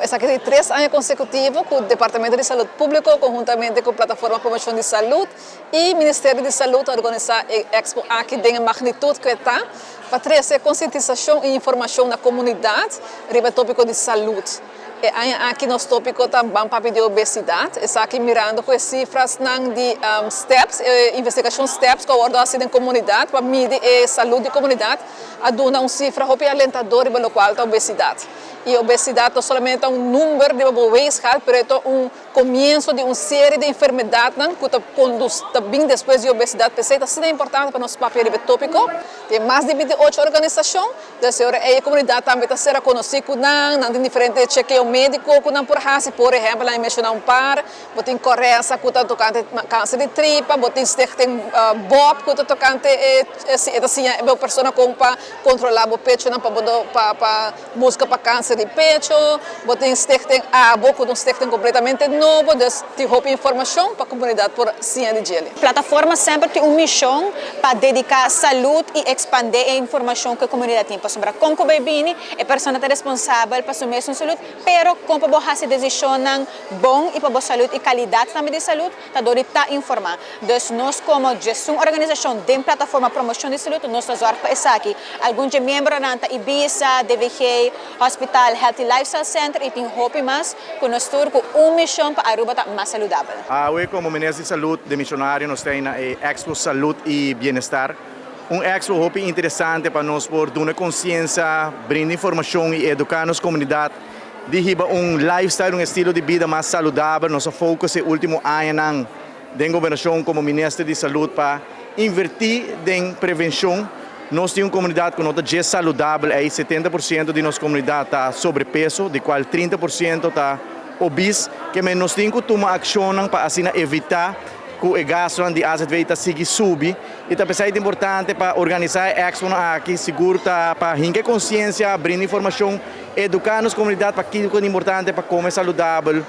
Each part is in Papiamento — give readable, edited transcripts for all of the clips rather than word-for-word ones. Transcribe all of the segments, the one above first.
Esaki di 3 aña consecutivo cu Departamento di Salud Publico conhuntamente cu Plataforma Promocion di Salud y Ministerio di Salud a organisa e expo aki den e magnitud cu e ta pa trece concientisacion y informacion na comunidad riba e topico di salud. E aña aki nos topico ta Ban Papia di Obesidad, esaki mirando cu e cifrasnan di STEPS, e investigacion STEPS cu a wordo haci den comunidad pa midi e salud di comunidad, a duna un cifra hopi alentador riba locual ta obesidad. Y obesidad no solamente ta un number riba bo weegschaal, pero e ta un comienso di un serie di enfermedadnan cu ta condus, ta bin despues di obesidad. P'esey ta asina importante pa nos papia riba e topico. Tin mas di 28 organisacion. Des e ora ei e comunidad tambe ta ser conoci cu nan, nan tin diferente chekeo medico cu nan por haci, por ehempel nan a menciona un par, bo tin Coresa cu ta tocante cancer di tripa, bo tin Stichting Bob cu ta tocante e e ta siña e persona con pa controla bo pechonan pa bo no pa pa busca pa cancer di pecho, bo tin Stichting Abo cu ta un stichting completamente nobo, dus tin hopi informacion pa comunidad por siña di djele. Plataforma semper tin un mision pa dedica salud y expande e informacion cu e comunidad tin. Pasobra con cu bay bini, e persona ta responsabel pa su mesun salud, pero con pa bo haci decisionnan bon y pa bo salud y calidad tambe di salud ta door di ta informa. Dus nos como djesun organisacion den Plataforma Promocion di Salud nos ta zorg pa esaki. Algun dje miembronan ta Ibisa, DVG, Hospital Healthy Lifestyle Center y tin hopi mas cu nos tur cu un mision pa Aruba ta mas saludabel. Awe como Minister di Salud demisionario nos ta na e Expo Salud y Bienestar. Un expo hopi interesante pa nos por duna conciencia, brinda informacion y educa nos comunidad di hiba un lifestyle, un estilo di bida mas saludabel. Nos a focus e ultimo añanan den gobernacion como Minister di Salud pa inverti den prevencion. Nos tin un comunidad cu no ta dje saludabel ey, 70% di nos comunidad ta sobrepeso, di cual 30% ta obese, ke men nos tin cu tuma accionnan pa asina evita cu e gastonan di AZV ta sigui subi. Y ta pesey ta importante pa organisa e expo aki, sigur ta pa hinca conciencia, brinda informacion, educa nos comunidad pa kico ta importante pa come saludabel,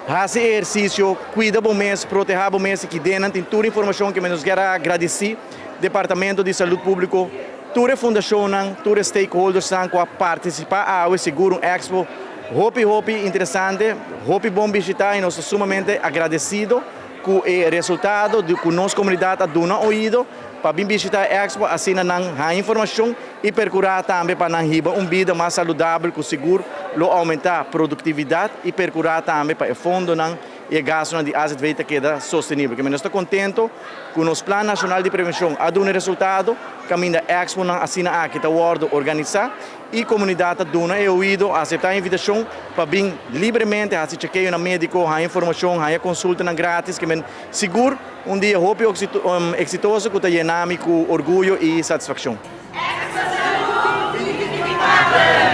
haci ehercicio, cuida bo mes, proteha bo mes y kidenan tin tur informacion ke men nos kier a agradeci Departamento di Salud Publico, tur e fundacionnan, tur e stakeholdersnan cu a participa awe, sigur un expo hopi hopi interesante, hopi bon bishita y nos ta sumamente agradecido cu e resultado di cu nos comunidad a duna oido pa bin bishita e expo, asina nan haya informacion y percura tambe pa nan hiba un bida mas saludabel cu sigur lo aumenta productividad y percura tambe pa e fondonan y e gastonan di AZV ta keda sostenibel. Nos ta contento cu nos Plan Nacional di Prevencion a duna resultado, caminda exponan asina aki ta wordo organisa y comunidad ta duna e oido, acepta e invitacion pa bin libremente haci chequeonan medico, haya informacion, haya consultanan gratis, ke men sigur un dia hopi exitoso cu ta yena mi cu orguyo y satisfaccion. Expo Salud 2024!